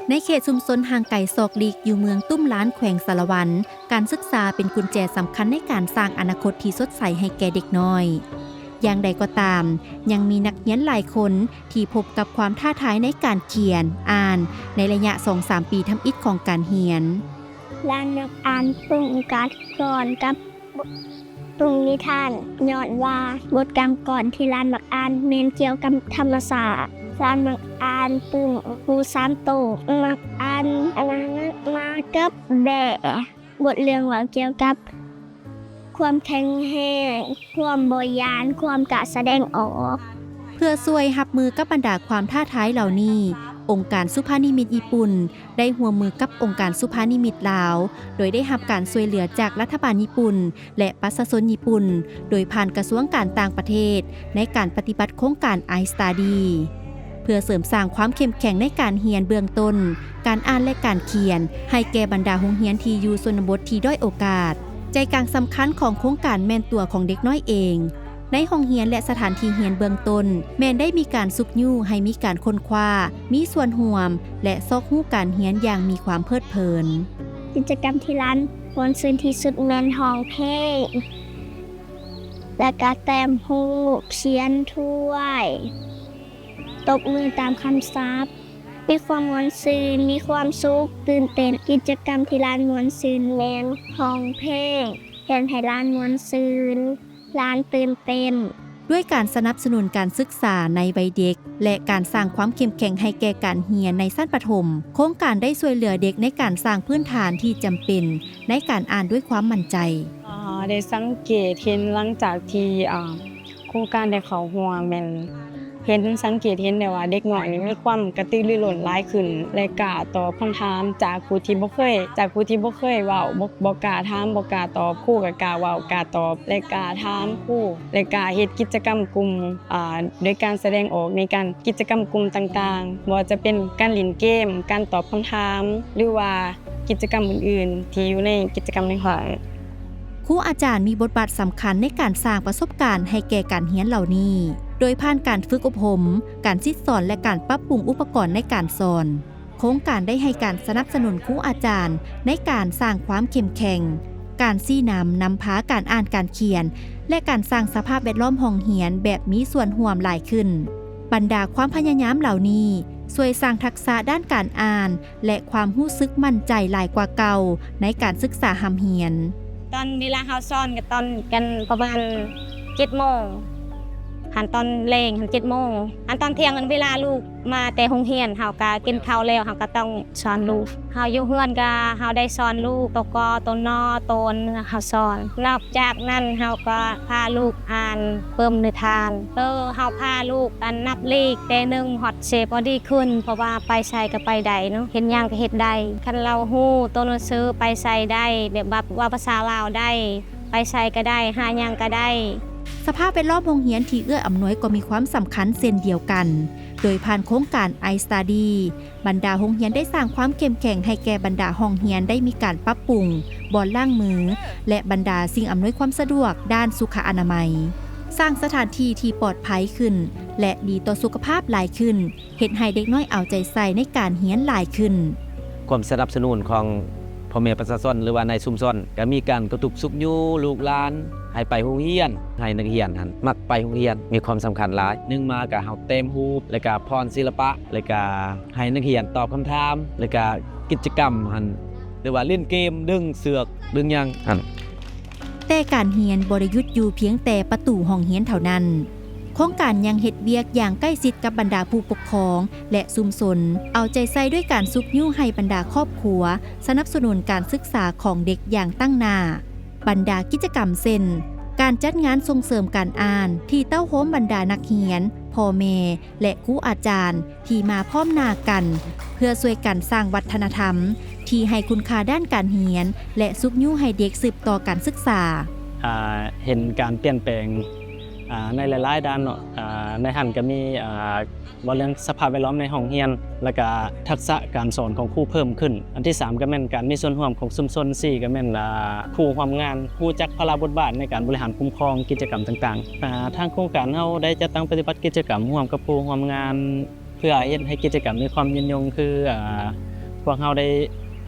ໃນເຂດຊຸມຊົນຫ່າງໄກສອກຫຼີກຢູ່ເມືອງຕຸ້ມລານ ແຂວງສາລະວັນ, ການສຶກສາເປັນກຸນແຈສຳຄັນໃນການສ້າງອະນາຄົດທີ່ສົດໃສໃຫ້ແກ່ເດັກນ້ອຍ. ຢ່າງໃດກໍຕາມ, ຍັງມີນັກຮຽນຫຼາຍຄົນທີ່ພົບກັບຄວາມທ້າທາຍໃນການຂຽນ, ອ່ານ ໃນໄລຍະສອງສາມປີທຳອິດຂອງການຮຽນ. ຫຼານມັກອ່ານປຶ້ມກາກອນກັບ ປຶ້ມນິທານ ຍ້ອນວ່າບົດກຳກອນທີ່ຫຼານມັກອ່ານແມ່ນກ່ຽວກັບທຳມະຊາດ. ຫຼານມັກອ່ານປຶ້ມໝູສາມໂຕ, ມັກອ່ານອານມາກັບແບ້. ບົດເລື່ອງເວົ້າກ່ຽວກັບຄວາມແຂງແຮງ, ຄວາມບໍ່ຢ້ານ, ຄວາມກ້າສະແດງອອກ. ເພື່ອຊ່ວຍຮັບມືກັບບັນດາຄວາມທ້າທາຍເຫຼົ່ານີ້, ອົງການສຸພານິມິດຍີ່ປຸ່ນ ໄດ້ຮ່ວມມືກັບອົງການສຸພານິມິດລາວ, ໂດຍໄດ້ຮັບການຊ່ວຍເຫຼືອຈາກລັດຖະບານຍີ່ປຸ່ນ ແລະ ປະຊາຊົນຍີ່ປຸ່ນ, ໂດຍຜ່ານກະຊວງການຕ່າງປະເທດ ໃນການປະຕິບັດໂຄງການ I Study ເພື່ອເສີມສ້າງຄວາມເຂັ້ມແຂງໃນການຮຽນເບື້ອງຕົ້ນ, ການອ່ານ ແລະ ການຂຽນ ໃຫ້ແກ່ບັນດາໂຮງຮຽນທີ່ຢູ່ຊົນນະບົດທີ່ດ້ອຍໂອກາດ. ໃຈກາງສຳຄັນຂອງໂຄງການແມ່ນຕົວຂອງເດັກນ້ອຍເອງ. ໃນຫ້ອງຮຽນ ແລະ ສະຖານທີ່ຮຽນເບື້ອງຕົ້ນ ແມ່ນໄດ້ມີການຊຸກຍູ້ໃຫ້ມີການຄົ້ນຄວ້າ, ມີສ່ວນຮ່ວມ ແລະ ຊອກຮູ້ການຮຽນຢ່າງມີຄວາມເພີດເພີນ. ກິດຈະກຳທີ່ຫຼານມ່ວນຊື່ນທີ່ສຸດແມ່ນຮ້ອງເພງ ແລະ ກະແຕ້ມຮູບ, ຂຽນຖ້ວຍ, ຕົບມືຕາມຄຳສັບ. ມີຄວາມມ່ວນຊື່ນ, ມີຄວາມສຸກ, ຕື່ນເຕັ້ນ. ກິດຈະກຳທີ່ຫຼານມ່ວນຊື່ນແມ່ນຮ້ອງເພງ, ເຮັດໃຫ້ຫຼານມ່ວນຊື່ນ, ຫຼານຕື່ນເຕັ້ນ. ດ້ວຍການສະໜັບສະໜູນການສຶກສາໃນໄວເດັກ ແລະ ການສ້າງຄວາມເຂັ້ມແຂງໃຫ້ແກ່ການຮຽນໃນຊັ້ນປະຖົມ, ໂຄງການໄດ້ຊ່ວຍເຫຼືອເດັກໃນການສ້າງພື້ນຖານທີ່ຈຳເປັນໃນການອ່ານດ້ວຍຄວາມໝັ້ນໃຈ. ເອີ່ ໄດ້ສັງເກດເຫັນຫຼັງຈາກທີ່ ເອີ່ ໂຄງການໄດ້ເຂົ້າຮ່ວມ ແມ່ນເຫັນ ສັງເກດເຫັນໄດ້ວ່າເດັກນ້ອຍນີ້ມີຄວາມກະຕືລືລົ້ນຫຼາຍຂຶ້ນ ແລະ ກ້າຕອບຄຳຖາມຈາກຜູ້ທີ່ບໍ່ເຄີຍ ຈາກຜູ້ທີ່ບໍ່ເຄີຍເວົ້າ, ບໍ່ ບໍ່ກ້າຖາມ, ບໍ່ກ້າຕອບ, ຄູກໍກ້າເວົ້າ, ກ້າຕອບ ແລະ ກ້າຖາມຄູ ແລະ ກ້າເຮັດກິດຈະກຳກຸ່ມ ອາ ໂດຍການສະແດງອອກໃນການ ກິດຈະກຳກຸ່ມຕ່າງໆ, ບໍ່ວ່າຈະເປັນການຫຼິ້ນເກມ, ການຕອບຄຳຖາມ ຫຼືວ່າກິດຈະກຳອື່ນໆ ທີ່ຢູ່ໃນກິດຈະກຳໃນຫ້ອງ. ຄູອາຈານມີບົດບາດສຳຄັນໃນການສ້າງປະສົບການໃຫ້ແກ່ການຮຽນເຫຼົ່ານີ້, ໂດຍຜ່ານການຝຶກອົບຮົມ, ການສິດສອນ ແລະ ການປັບປຸງອຸປະກອນໃນການສອນ. ໂຄງການໄດ້ໃຫ້ການສະໜັບສະໜູນຄູອາຈານໃນການສ້າງຄວາມເຂັ້ມແຂງ, ການຊີ້ນຳນຳພາການອ່ານການຂຽນ ແລະ ການສ້າງສະພາບແວດລ້ອມຫ້ອງຮຽນແບບມີສ່ວນຮ່ວມຫຼາຍຂຶ້ນ. ບັນດາຄວາມພະຍາຍາມເຫຼົ່ານີ້ຊ່ວຍສ້າງທັກສະດ້ານການອ່ານ ແລະ ຄວາມຮູ້ສຶກໝັ້ນໃຈຫຼາຍກວ່າເກົ່າໃນການສຶກສາຮ່ຳຮຽນ. ຕອນເວລາເຮົາສອນກໍຕອນກັນປະມານເຈັດໂມງ, ຫັ້ນຕອນແລງຫັ້ນເຈັດໂມງ, ອັນຕອນທ່ຽງ ອັນເວລາລູກມາແຕ່ໂຮງຮຽນ ເຮົາກໍກິນເຂົ້າແລ້ວ ເຮົາກໍຕ້ອງ ສອນລູກ. ເຮົາຢູ່ເຮືອນກະເຮົາໄດ້ສອນລູກໂຕ ກ ໂຕ ນ ໂຕ ນ ເຮົາສອນ. ນອກຈາກນັ້ນເຮົາກໍພາລູກອ່ານປຶ້ມນິທານ. ເອີ ເຮົາພາລູກ ອັນ ນັບເລກແຕ່ໜຶ່ງຮອດສິບ ກໍດີຂຶ້ນ ເພາະວ່າໄປໃສກໍໄປໄດ້ເນາະ, ເຮັດຫຍັງກໍເຮັດໄດ້. ຄັນລາວຮູ້ໂຕໜັງສື ໄປໃສໄດ້ ແບບວ່າເວົ້າພາສາລາວໄດ້, ໄປໃສກໍໄດ້, ຫາຫຍັງກໍໄດ້. ສະພາບແວດລ້ອມໂຮງຮຽນທີ່ເອື້ອອຳນວຍກໍມີຄວາມສຳຄັນເຊັ່ນດຽວກັນ. ໂດຍຜ່ານໂຄງການ I Study ບັນດາໂຮງຮຽນໄດ້ສ້າງຄວາມເຂັ້ມແຂງໃຫ້ແກ່ບັນດາຫ້ອງຮຽນໄດ້ມີການປັບປຸງບ່ອນລ້າງມື ແລະ ບັນດາສິ່ງອຳນວຍຄວາມສະດວກດ້ານສຸຂະອະນາໄມ, ສ້າງສະຖານທີ່ທີ່ປອດໄພຂຶ້ນ ແລະ ດີຕໍ່ສຸຂະພາບຫຼາຍຂຶ້ນ, ເຮັດໃຫ້ເດັກນ້ອຍເອົາໃຈໃສ່ໃນການຮຽນຫຼາຍຂຶ້ນ. ຄວາມສະໜັບສະໜູນຂອງພໍ່ແມ່ປະຊາຊົນ ຫຼືວ່າໃນຊຸມຊົນ ກໍມີການກະຕຸກຊຸກຍູ້ລູກຫຼານໃຫ້ໄປໂຮງຮຽນ, ໃຫ້ນັກຮຽນຫັ້ນມັກໄປໂຮງຮຽນ ມີຄວາມສຳຄັນຫຼາຍ. ໜຶ່ງມາກໍເຮົາແຕ້ມຮູບ ແລ້ວກໍພອນສິລະປະ ແລ້ວກໍ ໃຫ້ນັກຮຽນຕອບຄຳຖາມ ແລ້ວກະກິດຈະກຳຫັ້ນ ຫຼືວ່າຫຼິ້ນເກມດຶງເຊືອກດຶງຫຍັງຫັ້ນ. ແຕ່ການຮຽນບໍ່ໄດ້ຢຸດຢູ່ພຽງແຕ່ປະຕູຫ້ອງຮຽນເທົ່ານັ້ນ. ໂຄງການຍັງເຮັດວຽກຢ່າງໃກ້ຊິດກັບບັນດາຜູ້ປົກຄອງ ແລະ ຊຸມຊົນ, ເອົາໃຈໃສ່ດ້ວຍການຊຸກຍູ້ໃຫ້ບັນດາຄອບຄົວສະໜັບສະໜູນການສຶກສາຂອງເດັກຢ່າງຕັ້ງໜ້າ. ບັນດາກິດຈະກຳເຊັ່ນ ການຈັດງານສົ່ງເສີມການອ່ານທີ່ເຕົ້າໂຮມບັນດານັກຮຽນ, ພໍ່ແມ່ ແລະ ຄູອາຈານທີ່ມາພ້ອມໜ້າກັນ ເພື່ອຊ່ວຍກັນສ້າງວັດທະນະທຳທີ່ໃຫ້ຄຸນຄ່າດ້ານການຮຽນ ແລະ ຊຸກຍູ້ໃຫ້ເດັກສືບຕໍ່ການສຶກສາ. ອ່າ ເຫັນການປ່ຽນແປງ ອ່າ ໃນຫຼາຍໆດ້ານເນາະ, ອ່າ ໃນຫັ້ນກໍມີ ອ່າ ເວົ້າເລື່ອງສະພາບແວດລ້ອມໃນຫ້ອງຮຽນ ແລ້ວກະທັກສະການສອນຂອງຄູເພີ່ມຂຶ້ນ. ອັນທີສາມກໍແມ່ນການມີສ່ວນຮ່ວມຂອງຊຸມຊົນ, ສີ່ກໍແມ່ນ ອ່າ ຄູ່ຮ່ວມງານ ຮູ້ຈັກພາລະບົດບາດໃນການບໍລິຫານຄຸ້ມຄອງກິດຈະກຳຕ່າງໆ. ອ່າ ທາງໂຄງການເຮົາໄດ້ຈັດຕັ້ງປະຕິບັດກິດຈະກຳຮ່ວມກັບຄູ່ຮ່ວມງານ ເພື່ອເຮັດໃຫ້ກິດຈະກຳມີຄວາມຍືນຍົງ ຄື ອ່າ ພວກເຮົາໄດ້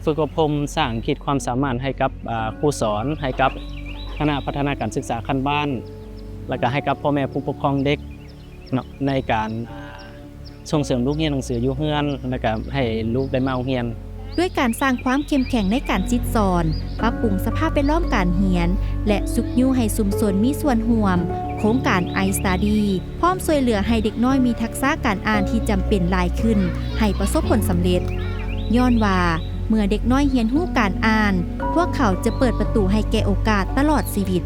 ຝຶກອົບຮົມສ້າງຂີດຄວາມສາມາດໃຫ້ກັບ ອາ ຄູສອນ, ໃຫ້ກັບຄະນະພັດທະນາການສຶກສາຂັ້ນບ້ານ ແລະກະໃຫ້ກັບພໍ່ແມ່ຜູ້ປົກຄອງເດັກເນາະ ໃນການ ອາ ສົ່ງເສີມລູກຮຽນໜັງສືຢູ່ເຮືອນ ແລະກະໃຫ້ລູກໄດ້ມາໂຮງຮຽນ. ດ້ວຍການສ້າງຄວາມເຂັ້ມແຂງໃນການສິດສອນ, ປັບປຸງສະພາບແວດລ້ອມການຮຽນ ແລະ ຊຸກຍູ້ໃຫ້ຊຸມຊົນມີສ່ວນຮ່ວມໂຄງການ iStudy ພ້ອມຊ່ວຍເຫຼືອໃຫ້ເດັກນ້ອຍມີທັກສະການອ່ານທີ່ຈຳເປັນຫຼາຍຂຶ້ນ ໃຫ້ປະສົບຜົນສຳເລັດ. ຍ້ອນວ່າເມື່ອເດັກນ້ອຍຮຽນຮູ້ການອ່ານ, ພວກເຂົາຈະເປີດປະຕູໃຫ້ແກ່ໂອກາດຕະຫຼອດຊີວິດ.